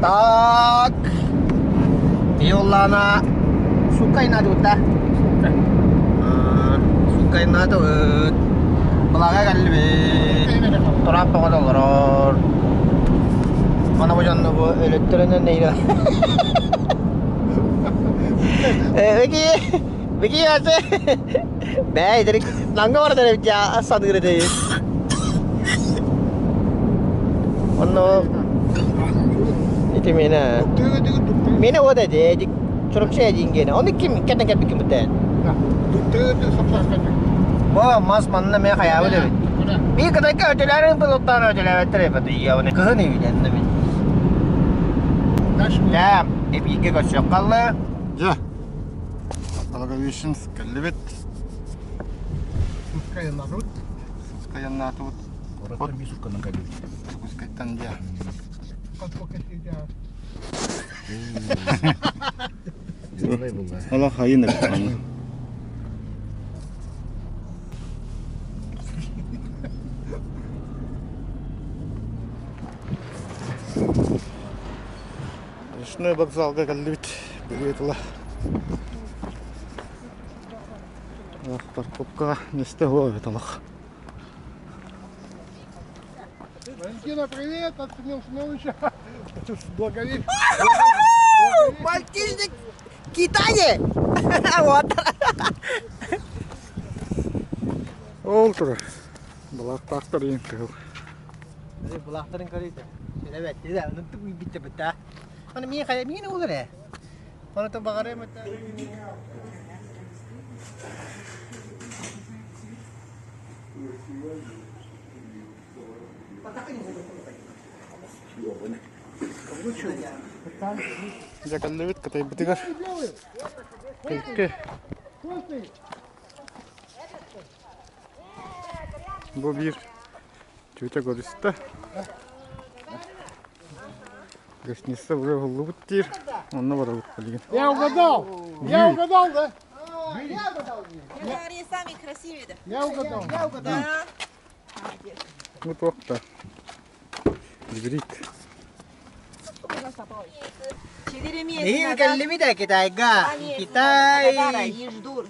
Так. Йоллана суккайнаатыбыт да? Суккайнаатыбыт. Былаҕа кэллибит. Тураап тоҕо олорор. Мана бу дьонно бу өлөттөрөнөн нейра. Бики, бики ase. Бээ, итирик нанга барар эбит я саныыр этэ. Онно ити мена мена вот эти чурапчы эдингene. Оны ким кэтэн кэлбит кимбитен? Бо мас манна ме хаябы дебит. Би кытайка өтөләрин пилоттан өтөләбеттер эбит ияны. Кыһын эбит бит. Да, эбиге көчөк калды. Дьэ, Благовещенск кэллибит. Сускайнаатыбыт. Сускайнаатыбыт. Куораттан биир сутканан кэллибит. Дьокуускайтан дьэ. Олох хайын эбит Речной вокзалга кэллибит. Билиэт ыла. Парковкаҕа миэстэ суох эбит олох. Валентина, привет от Семена Семеновича. Благовещение. Мальчишник Китае! Вот. Ол турар. Балаактаахтар диэн кыһыл. Былаахтарын көрүйдэ. Сүрэбэт, да, онтук биттэ бытта. Аны мин хайа мин ол эрэ. Оны то баҕарым это. Дьэ кэллибит Кытайбытыгар. Кыйкы. Бу биир тетя көрүстэ. Гостиница уже уһуллубут диир. Онно барабыт билигин. Я угадал! Я угадал, да? Говори, сами красивые, да? Я угадал. Я угадал. Да. Ну туох да. Гибрид. Четыре месяца Биһиги назад кэллибит ээ Китайга. они Китай. и ждут.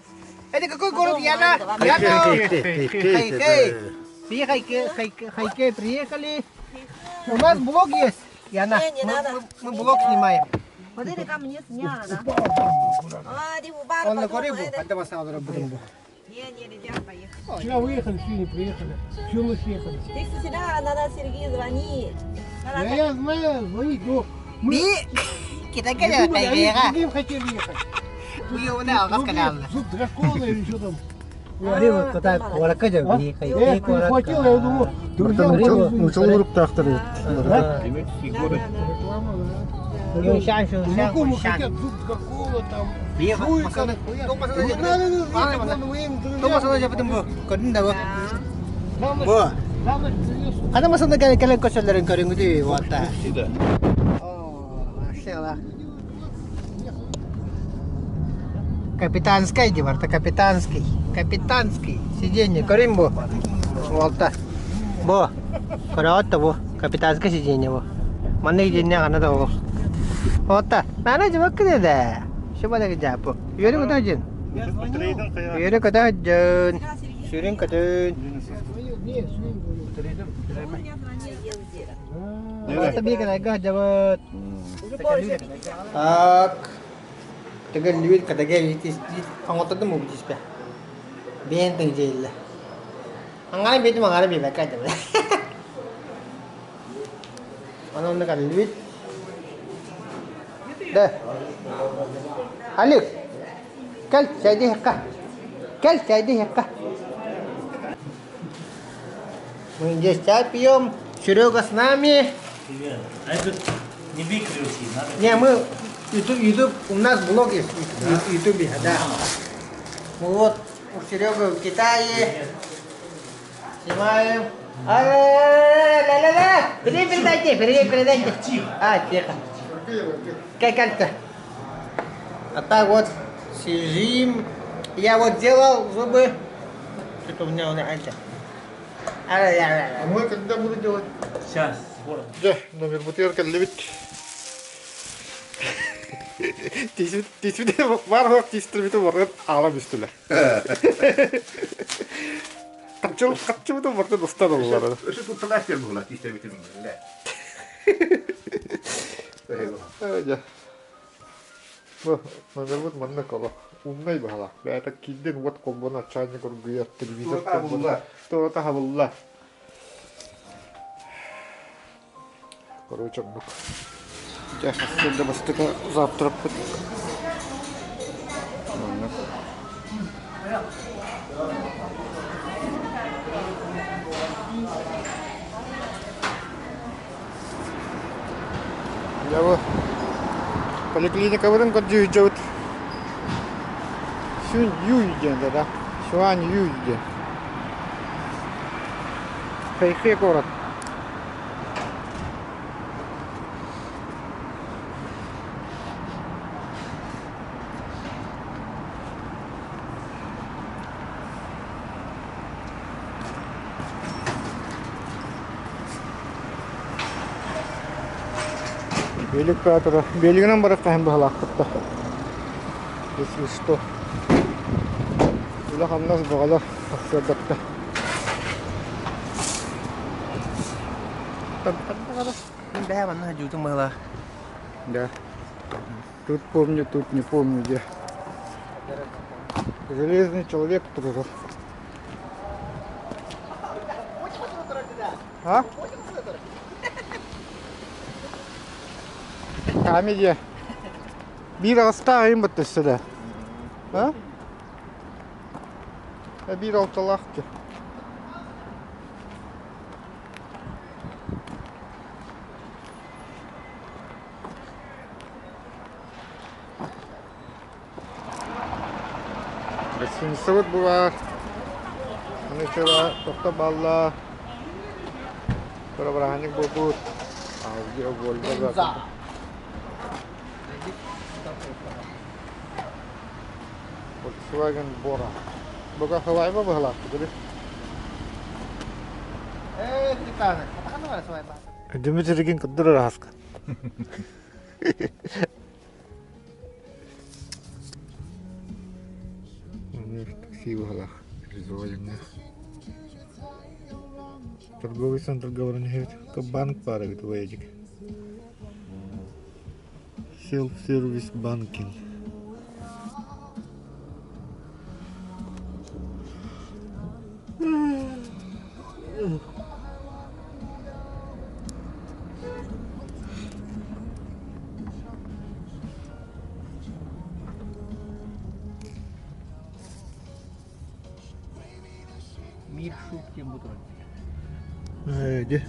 Это какой город Яна? Яна. Хайхэй. Все хайке, хайке, хайке приехали. У нас блог есть, Яна. Не, не Мы, надо. мы блог снимаем. Вот это ко мне снято. А, ты в бар Он на потом, Корибу, это- а там сам будем. Не, не, нельзя поехать. Вчера выехали, все не приехали. Всю ночь ехали. Ты, кстати, да, надо Сергею звонить. Да Надо я знаю, звонить, но мы Би Китайга не думали, они Хайгэга. с другим хотели ехать. Уйуна алгас каналла. Зуб дракона или что там. Рыба куда куоракка А? би Я их перехватил, я думаю, друзья, Нучалы уруктаахтар эбит. Да? Да, Реклама, да. Юншан, шуншан, Знакомые шан. хотят зуб дракона там. Би Шуйка, нахуя. Ну, надо, надо, надо, мы им друзья. Томас она жапытым бу. Көрдүн да бу. На ночь- Бу. на ночь привез. Хана масанда кэлэн кэлэн көсөллөрүн көрүҥүтүй уотта. О, ашела. Капитанскай дии барта, капитанский. Капитанский сиденье. Көрүн бу. Уолта. Бу. Көрөҕүт да бу. Капитанскай сиденье бу. Манна сиденье хана да ол. Уолта. Мана жыбаккы да. Шыбалаги жапу. Үөрү көтө Я звонил. Үөрү көтө дьон. Да, Сергей. Сүрүн көтөн. Я звонил, не, звонил, говорю. Он меня звонил, ездили. Уолта биир кытайга сылдьабыт. Уже позже. Так. Төгөл катага оҥоттордум уу диспэ. Биэн тыҥдьыйылла. Аҥаара биэтим аҥаара биэбэккэ айдабыт. Аны онно кэллибит. Да. Алик, кэл чэйдиһикка. Кэл чэйдиһикка. Мы здесь чай пьем. Серега с нами. Привет. А это не бикрюки, надо. Не, мы YouTube, YouTube, у нас блог есть в Ютубе, да. Мы вот у Серега в Китае снимаем. А-ла-ла-ла-ла-ла! Привет, передайте, привет, передайте. Тихо. А, тихо. Как как-то. А так вот сидим. Я вот делал зубы. Что-то у меня он это. А мы когда буду делать? Сейчас. Дьэ, номербытыгар кэллибит. Тиисбит тиисбит баар суох тиистэрбитин барытын аала түстүлэр. Хаччы хаччыбытын барытын устан ыллылар. Өссө тутталаах сир буолла тиистэрбитин. Дьэ. Бу номербыт маннык олох умнай баһалаах. Бэйэтэ киирдин уот холбоно чайник оргуйар, телевизор холбоно. Туота хабылла. Короче, оннук. Дьэ, сарсыарда бастакы завтракпыт. Маннык. Дьэ бу поликлиникабытын көрдүү сылдьабыт. Сүн Юй диэн да, Сюань Юй диэн. Хэйхэ куорат. Белик баатыра. Белигинэн барыахха иһин быһалаахпыт да. Если что. Үлэ-хамнас бөҕөлөр сарсыардатта. Бэһэ манна дьуутун быһалаах. Да. Тут помню, тут не помню где. Железный человек турар. А? Камеди. Биир аҕыстаах айым бат өссө да. А? Биир алталаах Гостиницабыт бу баар. Аны чыра тохто балла. Тура бырааһынньык буолбут. Аудио Volvo Volkswagen Bora. Бука халайба быһалаахпыт или? Э, тиканы. Хатахан бар свайба. Дмитрийгин кырдырар аһаска. Такси быһалаах Ризоевна. Торговый центр говорит, банк баар эбит убайдик. Селф-сервис банкинг. Мир шуб диэн бу турар. Ээ, дьэ.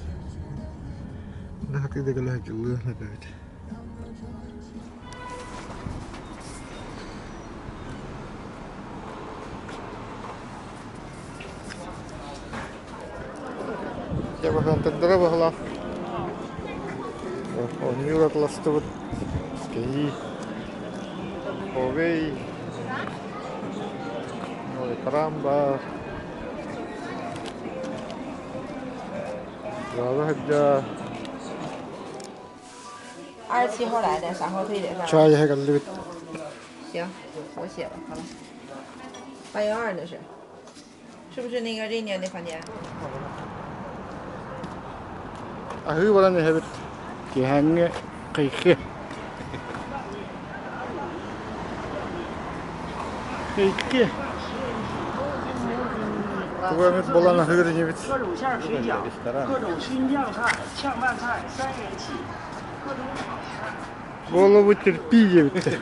Наһаа да кэлэ эбит. Дьэ баһаантардара баһылаах. Оонньуур атыластыбыт. Кэһии. Овей. Экран баар. Дьаалы сылдьар. 二十七号来的，啥时候退的？是吧？ Чай иһэ кэллибит. 行，我写了，好了。812那是，是不是那个任年的房间？ Аһыы баран иһэбит. Киэһээҥҥи кыйхы. Икки. Тугу эмит булан аһыыр инибит. 各种馅水饺，各种熏酱菜、炝拌菜3元起，各种炒菜。 Голову терпи диэбиттэр.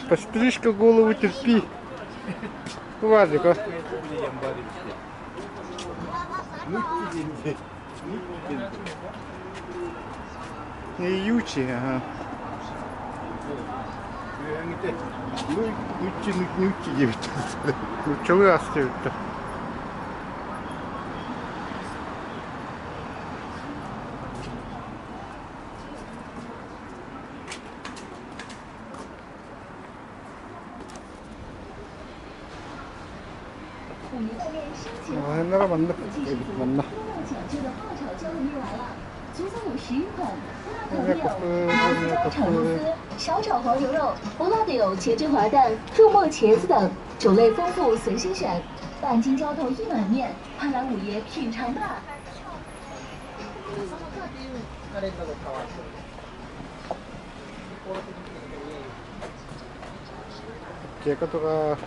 Пострижка голову терпи. Бу баар Ючи, ага. Нүччи нүччи диэбиттэр. Нууччалыы ас диэбиттэр. Маҕаһыыннара маннык эбит манна. 小炒黄牛肉、胡辣柳、茄汁滑蛋、肉末茄子等，种类丰富，随心选。半斤浇头一碗面，快来五爷品尝吧！ Аптека турар.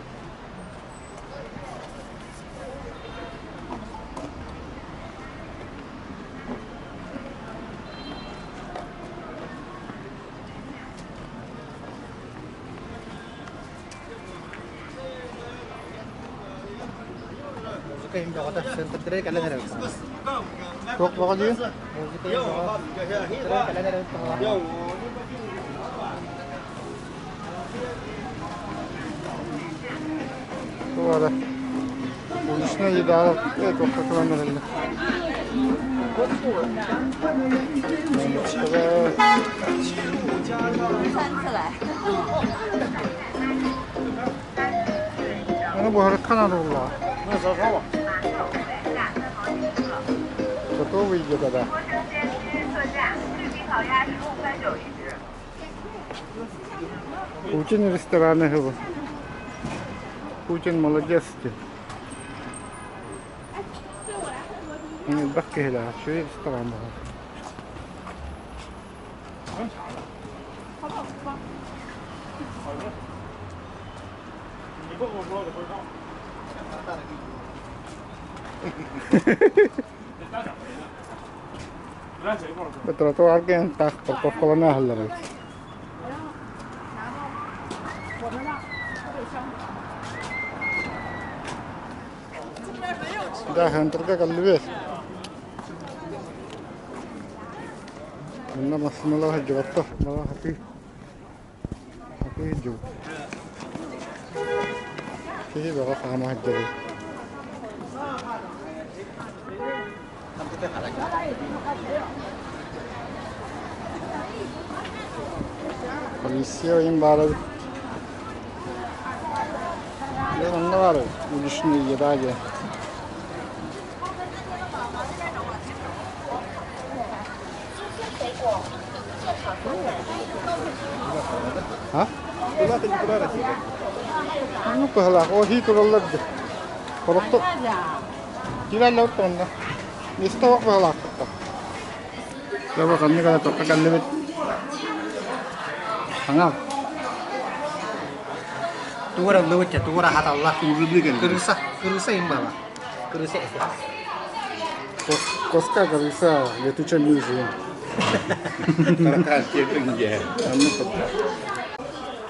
Музыка им бөҕөтө сентэрдэрэ кэлэн эрэр. Туох бөҕө дии? Музыка им бөҕө сентэрдэрэ кэлэн эрэр туһалаах. Туох эрэ уличная еда туохха туран эрэллэр. Аны буһарыкка наада буоллаҕа. Готовый еда, да. Путин рестораны был. Путин молодец. Элбэх киһилээх, үчүгэй ресторан буолар. Тротуарга эн таах парковкалана аһаллар эбит. Да, Хантерга кэллибит. Манна массыыналар сылдьыбаттар. Мала хатыы. Хатыы сылдьыбыт. Киһи бөҕө хаама сылдьабыт. Полиция ойын баар эбит. Дьэ манна баар эбит уличный еда диэн. А? Ну, кыһалаах, ол хii тураллар дии. Хорохто киирэллэр онно. Миэстэ суох быһалаахпыт. Дьэ, ханнык эрэ тохто кэллибит. Саҥа. Тугу эрэ ыллыбыт дьэ, тугу эрэ аһаталлар. Кырыса, кырыса им баба. Кырыса этэ. Коска крыса, летучая мышь.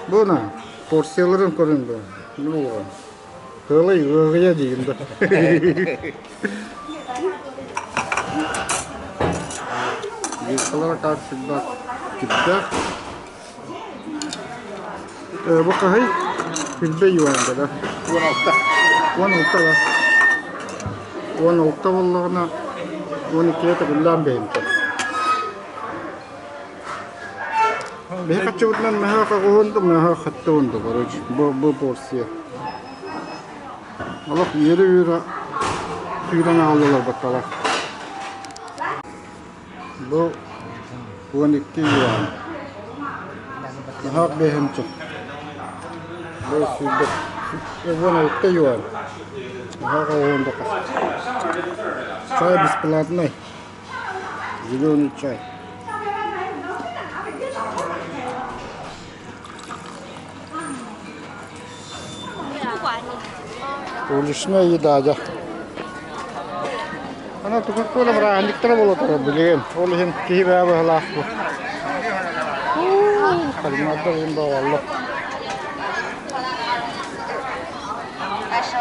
Буна, порцияларын көрүн бу. Не болған? Тылай ыаҕыйа диигин да. Вилкалара как всегда кирдээх. Бу хаһый? Күлбэ юанга да. 16. 16 да. 16 буоллаҕына 12-ге төгүллээн бэйэмтэ. Биһи хаччыбытынан мөһөөх оҕуһун да мөһөөх хаттыбын да короче бу порция. Олох үөрэ-үөрэ тыыран аҕаллылар батталар. Бу 12 юан. Наһаах бэһинчэ. Бу сүүрбэ 16 юан. Наһаах оҕуһун да Чай бесплатный. Зеленый чай. Уличная еда дьэ. Ана Кока-Кола бырааһынньыктара буола турар билигин. Ол иһин киһи бэйэ быһалаах бу. Кальмардар иһин баҕаллар.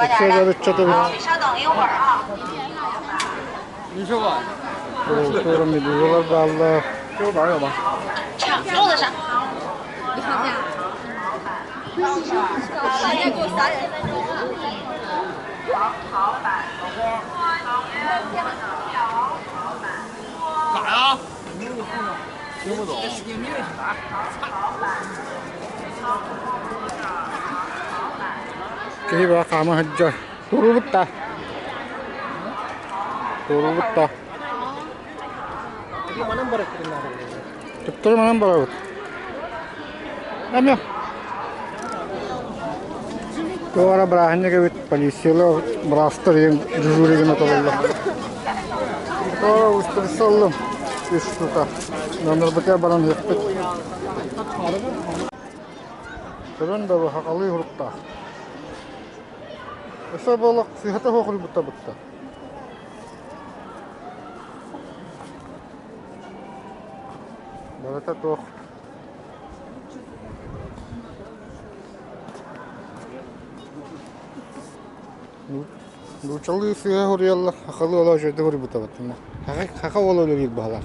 Өссө ыччат эбит. Тура медузалар бааллар. 桌子上。干啥呀？听不懂。 Киһи баа хаама сылдьар. Туруубут да. Туруубут да. Төптөрү манан барабыт. Эмиэ. Туора бырааһынньык эбит полициялар быраастар ийэн дежуригын отололлор. Туора устурса ыллым. Үс штука. Номербытыгар баран иһиппит. Көрөн да хахалыы хуруктаах. Өссө буолуох сыһата суох улбутта бутта. Барыта туох Нууччалыы сыыһа суруйаллар, сахалыы олоо үчүгэйдик суруйбуттар. Саха уола үлэлиир баһылаах.